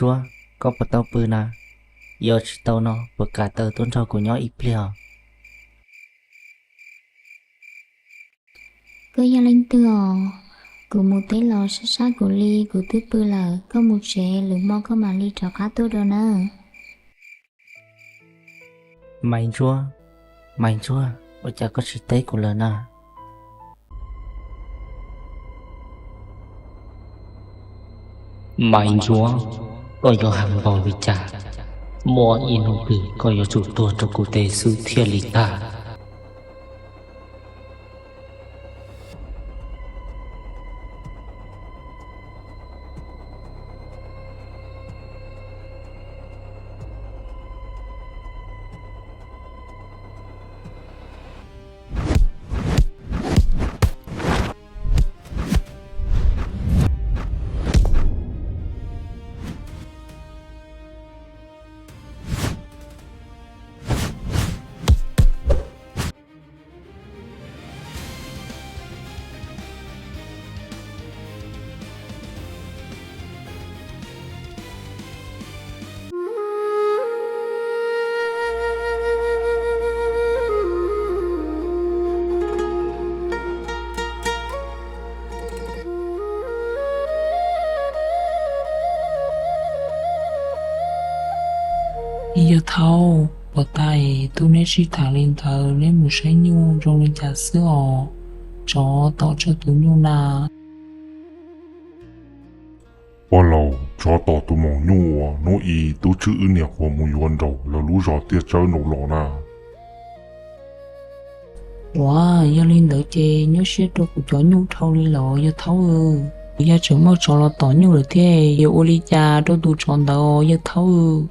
Ntsuab, koj puas tau pw na? Yog tsis tau no puas kam tau tuaj nrog kuv nyob ib pliag? Koj yog leej twg os? Kuv mus teb los sab sab kuv li, kuv twb pw lawm. Koj mus tsev, lwm hmo koj mam li rov qab tuaj dua nawb. Maiv Ntsuab, Maiv Ntsuab, ua cas koj tsis teb kuv lawm na? Maiv Ntsuab, koj yuav hais npaum li cas? Muaj ib hnub twg koj yuav tsum tuag rau kuv tes xwb thiaj li tag. Yawg thaub, puas tau tub neb sib tham li ntawd, neb mus saib nyuj zoo li cas xwb os? Tsov tom tsawg tus nyuj na? Pog laus, tsov tom tus maum nyuj uas hnub i tub tswb wb niam qhuav mus yuav nraum lawv lub zos tiaj tsawb nraud los na. Ua, yog li ntawd ces nyuaj siab rau kuv cov nyuj dhau li los yawg thaub. Kuv yog tseem muaj tsov los tom nyuj lawm thiab, yuav ua li cas rau tus tsov ntawd yawg thaub?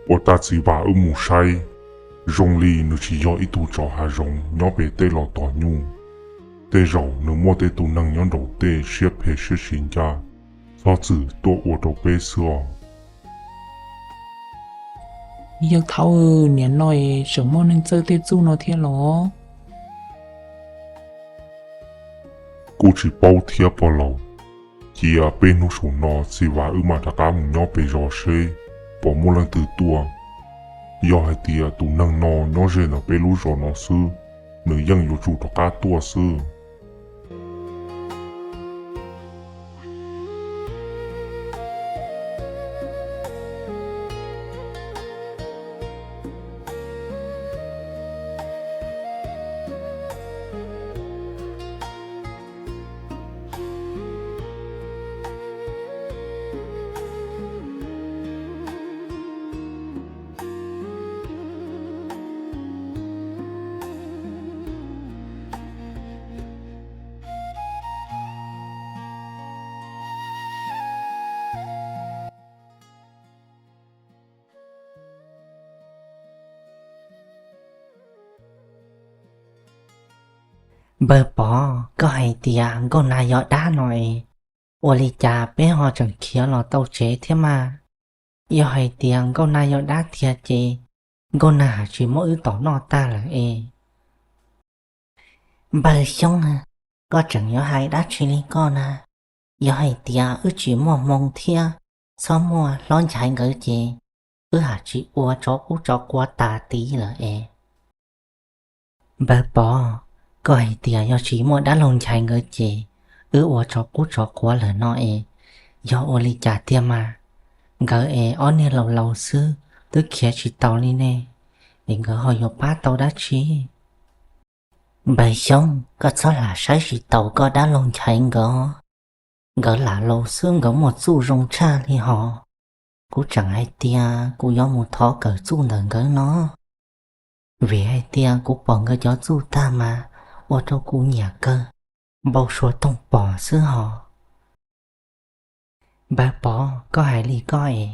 Ua cas txiv Vam wb mus saib, zoo li nws tsis yog ib tug tsov hav zoov nyob pem tej los tom nyuj. Tej zaum nws muaj tej tus neeg nyob nraum tej siab phem siab tsis ncaj, txhob txwm tuaj ua rau peb xwb os. Yawg thaub, niaj no es tseem muaj neeg txawj tej txuj no thiab los? Kuj tsis paub thiab pog laus. Cia peb hnub saum no txiv Vam wb mam rov qab mus nyob pem zos seb puas muaj leej twg tuaj. Yog hais tias tus neeg no nyob ze ntawm peb lub zos no xwb, nws yeej yuav tsum rov qab tuaj xwb. Npawg Pov, koj hais tias Nkauj Nag yog dab no es, ua li cas peb ho tseem khiav los tau tsev thiab mas? Yog hais tias Nkauj Nag yog dab tiag ces Nkauj Nag haj tsis muab wb tom noj tag lawm es. Npawg Xyoob, koj tseem yuav hais dab tsi li koj na? Yog hais tias wb tsis muaj hmoo thiab txhob muaj hlob Nchaiv nkawd ces wb haj tsis ua tsov qub tsov quav tas tid lawm es. Npawg Pov, koj hais tias yog tsis muaj dab laug Nchaiv nkawd ces wb ua tsov qub tsov quav lawm no es, yog ua li cas tiag mas? Nkawd es ob niag laus laus xwb twb khiav tsis taus li ne, es nkawd ho yuav pab tau dab tsi? Npawg Xyoob, koj txhob lam saib tsis taus koj dab laug Nchaiv nkawd. Nkawd lam laus xwb nkawd muaj txuj zoo tshaj li hos. Kuv tseem hais tias kuv yuav mus thov kawm txuj ntawm nkawd no, vim hais tias kuv pom nkawd cov txuj tag mas ua rau kuv nyiam kawg, npau suav toog pom xwb hos. Npawg Pov, koj hais li koj es,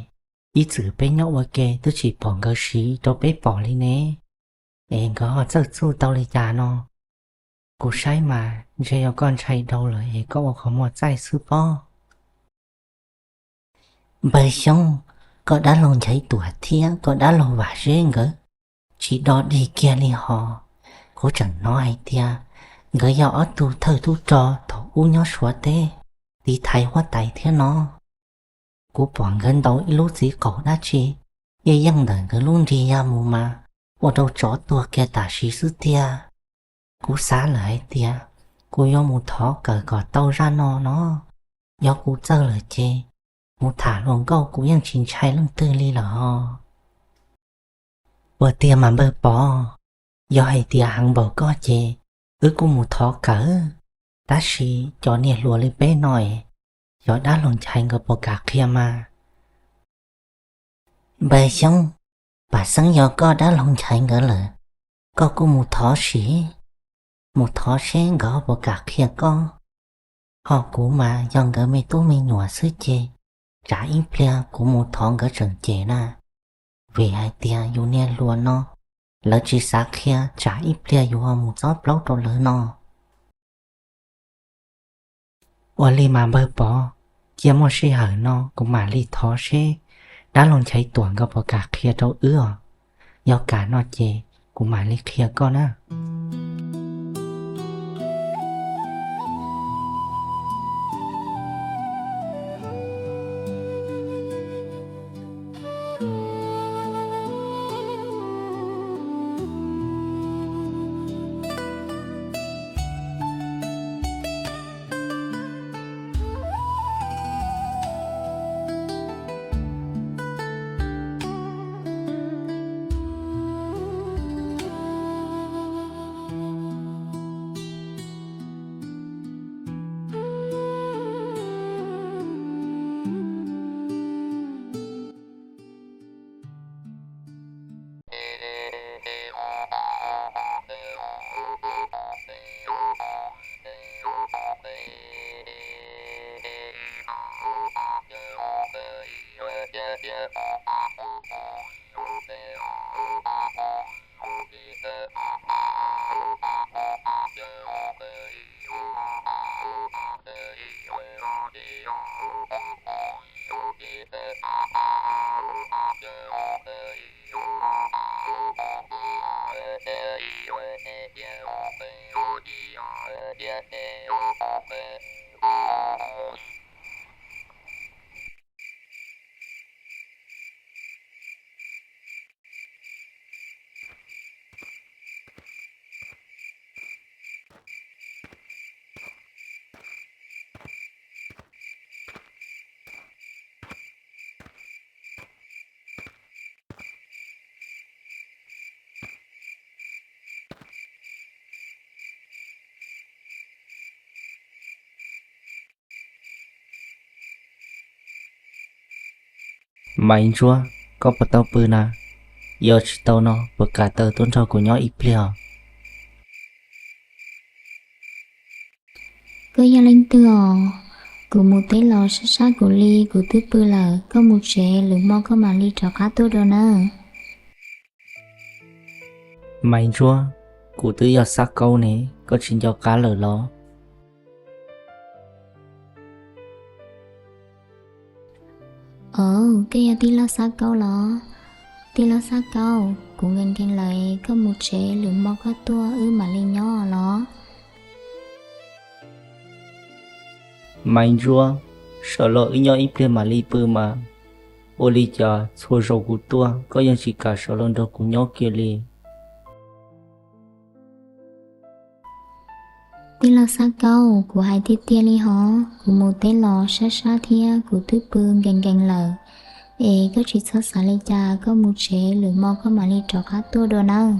ib txwm peb nyob ua ke twb tsis pom nkawd siv rau peb pom li ne, es nkawd ho txawj txuj tau li cas no? Kuv saib mas ntshe yog koj ntshai dhau lawm es koj ua qhov muag txaij xwb pob. Npawg Xyoob, koj dab laug Nchaiv Tuam thiab koj dab laug Vam Zeb nkawd tsis dog dig kiag li hos. Kuv tseem hnov hais tias nkawd yog ob tug thawj tub rog thaum ub nyob Suav teb tiv thaiv huab tais thiab no. Kuv pom nkawd ntaus ib lub txiv qaum dab tsi yeej yeej ntawm nkawd lub nrig ya mus mas ua rau tsov tuag kiag tam sim xwb tiag. Kuv xav lawm hais tias kuv yuav mus thov kawm kom tau zaj no no. Yog kuv txawj lawm ces mus tham hluas nkauj kuv yeej tsis ntshai leej twg li lawm ho. Ua tiag mas npawg Pov, yog hais tias heev npaum koj ces wb kuj mus thov kawm, tab sis cov niag hluas li peb no es, xyov dab laug Nchaiv nkawd puas kam qhia mas. Npawg Xyoob, pam xeeb yog koj dab laug Nchaiv nkawd lawm, koj kuj mus thov sim, mus thov seb nkawd puas kam qhia koj. Ho kuv mas yog nkawd me tub me nyuam xwb ces tsam ib pliag kuv mus thov nkawd tseem cem na, vim hais tias yus niag hluas no, lawv tsis xav qhia tsam ib pliag yus ho mus txob plaub rau lawv no. Ua li mas npawg Pov, cia muaj sij hawm no kuv mam li thov seb dab laug Nchaiv Tuam nkawd puas kam qhia rau wb os. Yog kam no ces kuv mam li qhia koj na. Maiv Ntsuab, koj puas tau pw na? Yog tsis tau no puas kam tawm tuaj nrog kuv nyob ib pliag? Koj yog leej twg os? Kuv mus teb los sab sab kuv li, kuv twb pw lawm, koj mus tsev, lwm hmo koj mam li rov qab tuaj dua nawb. Maiv Ntsuab, kuv twb yog Xab Kaub ne, koj tsis nco qab lawm los? Aub, koj yog tij laug Xab Kaub los? Tij laug Xab Kaub, kuv nkees nkees lawm, koj mus tsev, lwm hmo koj tuaj wb mam li nyob los. Maiv Ntsuab, sawv los wb nyob ib pliag mam li pw mas. Ua li cas txhua zaus kuv tuaj koj yeej tsis kam sawv los nrog kuv nyob kiag li? Tij laug Xab Kaub, kuv hais tiag tiag li hos, kuv mus teb los sab sab thiab kuv twb pw nkees nkees lawm, es koj tsis txhob xav li cas, koj mus tsev, lwm hmo koj mam li rov qab tuaj dua nawb.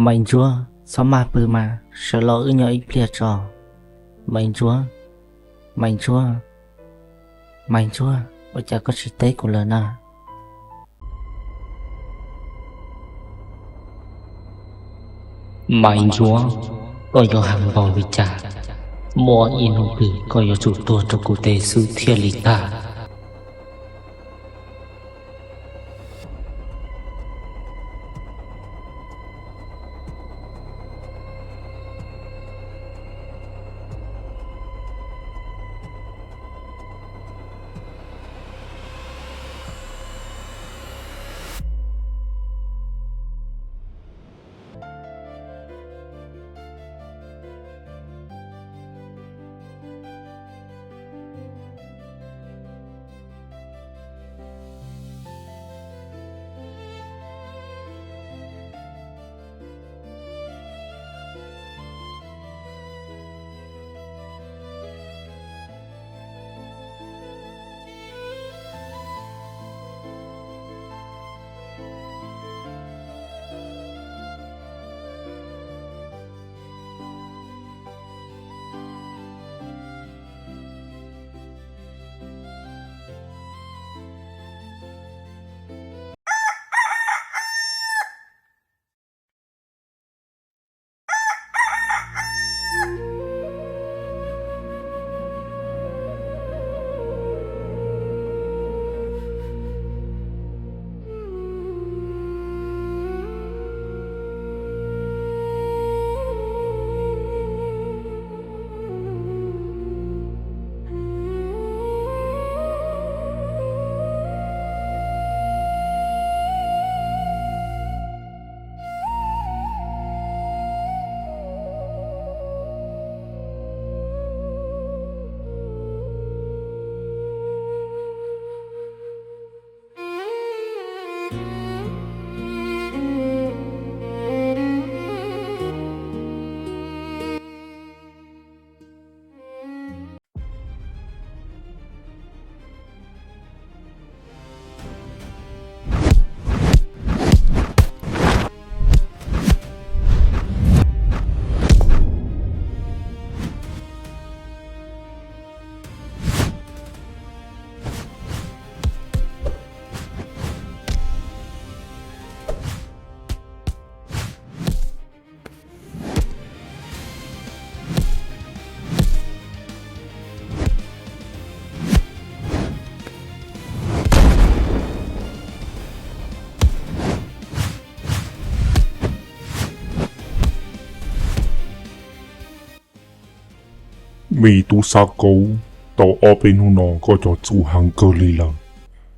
Maiv Ntsuab, txhob maj pw mas, sawv los wb nyob ib pliag tso. Maiv Ntsuab, Maiv Ntsuab, Maiv Ntsuab, ua cas koj tsis teb kuv lawm na? Maiv Ntsuab, koj yuav heev npaum li cas? Muaj ib hnub twg koj yuav tsum tuag rau kuv tes xwb thiaj li tag. Me tub Xab Kaub, tau ob peb hnub no koj cov txuj heev kawg li lawm,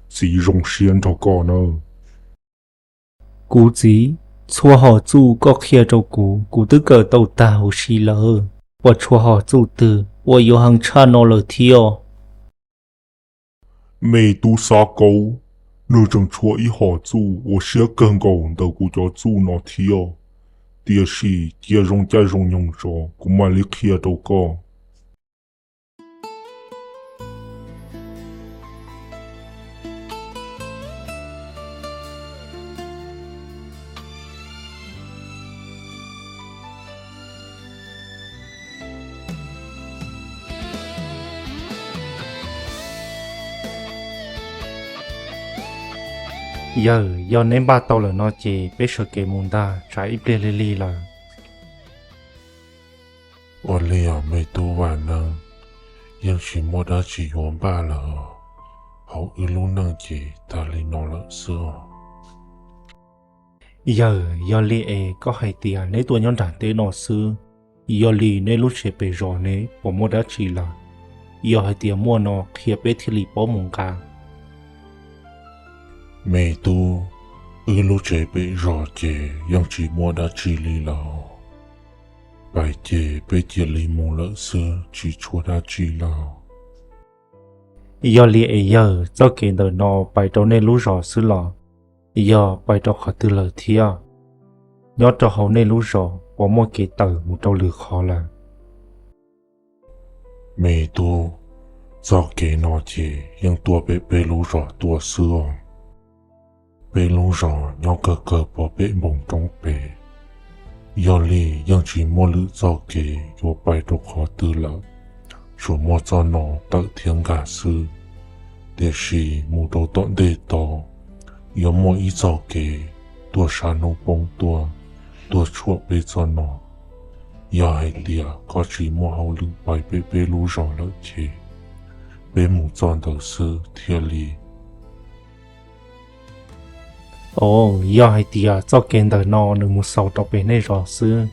txiv zoo siab nrog koj nawb. Kuv txiv, txhua hom txuj koj qhia rau kuv, kuv twb kawm tau tag huv si lawm, puas tshuav hom txuj twg uas yuav heev tshaj no lawm thiab? Me tub Xab Kaub, nws tseem tshuav ib hom txuj uas siab kawg nkaus ntawm kuv cov txuj no thiab, tiam sis cia zoo caij zoo nyoog tso kuv mam li qhia rau koj. Yawg, yog neb npaj tau lawm no ces peb sawv kev mus ntag, tsam ib pliag lig lig lawm. Ua li os me tub Vaj Neeb, yeej tsis muaj dab tsi yuav npaj lawm, hauv wb lub neej ces tag li no lawm xwb os. Yawg, yog li es koj hais tias neb tuaj nyob nram teb no xwb, yog li neb lub tsev pem zos ne puas muaj dab tsi lawm? Yog hais tias muaj no qhia peb thiaj li paub mus nqa. Me tub, wb lub tsev pem zos ces yeej tsis muaj dab tsi li lawm. Pais ces peb cia li mus lawm xwb, tsis tshuav dab tsi lawm. Yog li es yawg, txoj kev ntawm no pais rau nej lub zos xwb los yog pais rau qhov twg lawm thiab? Nyob rau hauv nej lub zos puas muaj kev tawm mus rau lwm qhov lawm? Me tub, txoj kev no ces yeej tuaj pem peb lub zos tuaj xwb os. Peb lub zos nyob kawg kawg pov pem npoo roob pem, yog li yeej tsis muaj lwm txoj kev yuav pais rau qhov twg lawm, tsuas muaj txoj no tawm thiab nkag xwb. Tiam sis mus rau tom ntej tod, yuav muaj ib txoj kev tuaj sab hnub poob tuaj, tuaj tshuam peb txoj no. Yog hais tias koj tsis muaj hauj lwm pais pem peb lub zos lawm ces peb mus txoj ntawd xwb thiaj li. Os, yog hais tias txoj kev ntawm no nws mus xaus rau pem nej zos xwb,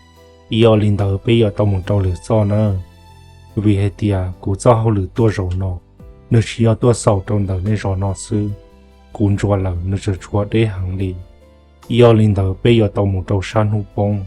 yog li ntawd peb yuav tau mus rau lwm txoj na. Vim hais tias kuv txoj hauj lwm tuaj zaum no, nws tsis yog tuaj xaus rau ntawm nej zos no xwb, kuv ntsuas lawm nws tseem tshuav deb heev li. Yog li ntawd peb yuav tau mus rau sab hnub poob,